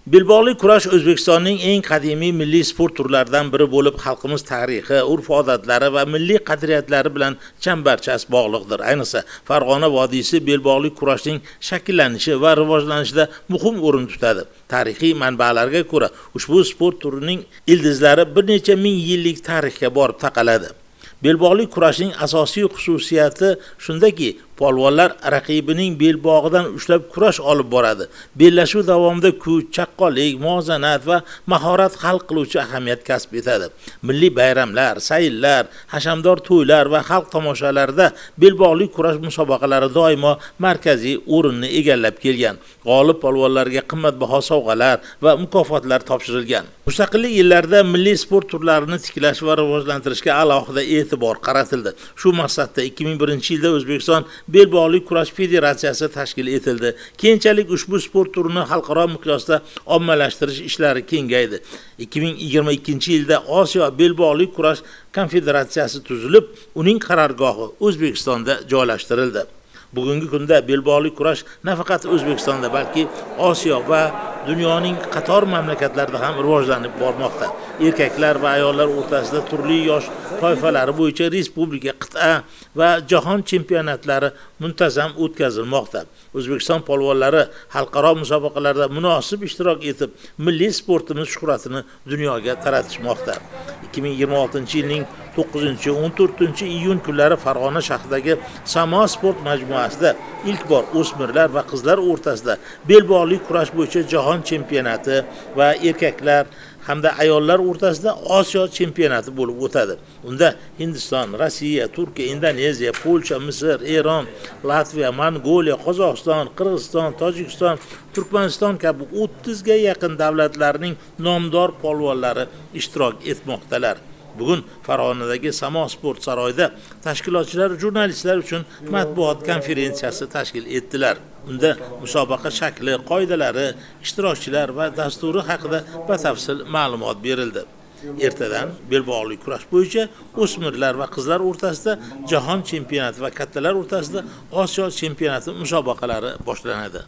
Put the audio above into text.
Belbog'li kurash O'zbekistonning eng qadimiy milliy sport turlaridan biri bo'lib, xalqimiz tarixi, urf-odatlari va milliy qadriyatlari bilan chambarchas bog'liqdir. Ayniqsa, Farg'ona vodiysi belbog'li kurashning shakllanishi va rivojlanishida muhim o'rin tutadi. Tarixiy manbalarga ko'ra, ushbu sport turining ildizlari bir necha ming yillik tarixga borib taqaladi. Belbog'li kurashning asosiy xususiyati shundaki, polvonlar raqibining belbog'idan ushlab kurash olib boradi. Bellashuv davomida kuch, chaqqonlik, muvozanat va mahorat hal qiluvchi ahamiyat kasb etadi. Milliy bayramlar, sayillar, hashamdor to'ylar va xalq tomoshalarida belbog'li kurash musobaqalari doimo markaziy o'rinni egallab kelgan. G'olib polvonlarga qimmatbaho sovg'alar va mukofotlar topshirilgan. Mustaqillik yillarida milliy sport turlarini tiklash va rivojlantirishga alohida e'tibor qaratildi. Shu maqsadda 2001-yilda O'zbekiston Belbog'li kurash federatsiyasi tashkil etildi. Keyinchalik ushbu sport turini xalqaro miqyosda ommalashtirish ishlari kengaydi. 2022-yilda Osiyo Belbog'li kurash konfederatsiyasi tuzilib, uning qarorgohi O'zbekistonda joylashtirildi. Bugungi kunda belbog'li kurash nafaqat O'zbekistonda, balki Osiyo va dunyoning qator mamlakatlarida ham rivojlanib bormoqda. Erkaklar va ayollar o'rtasida turli yosh toifalari bo'yicha respublika, qit'a va jahon chempionatlari muntazam o'tkazilmoqda. O'zbekiston polvonlari xalqaro musobaqalarda munosib ishtirok etib, milliy sportimiz shuhratini dunyoga taratishmoqda. 2026-yilning 9-14 iyun kunlari Farg'ona shahridagi Samo sport majmuasida ilk bor o'smirlar va qizlar o'rtasida belbog'li kurash bo'yicha jahon chempionati va erkaklar hamda ayollar o'rtasida Osiyo chempionati bo'lib o'tadi. Unda Hindiston, Rossiya, Turkiya, Indoneziya, Polsha, Misr, Eron, Latviya, Mongoliya, Qozog'iston, Qirg'iziston, Tojikiston, Turkmaniston kabi 30 ga yaqin davlatlarning nomdor polvonlari ishtirok etmoqdalar. Bugun Farg'onadagi Samo sport saroyida tashkilotchilar jurnalistlar uchun matbuot konferensiyasi tashkil etdilar. Unda musobaqa shakli, qoidalari, ishtirokchilar va dasturi haqida batafsil ma'lumot berildi. Ertadan belbog'li kurash bo'yicha o'smirlar va qizlar o'rtasida jahon chempionati va kattalar o'rtasida Osiyo chempionati musobaqalari boshlanadi.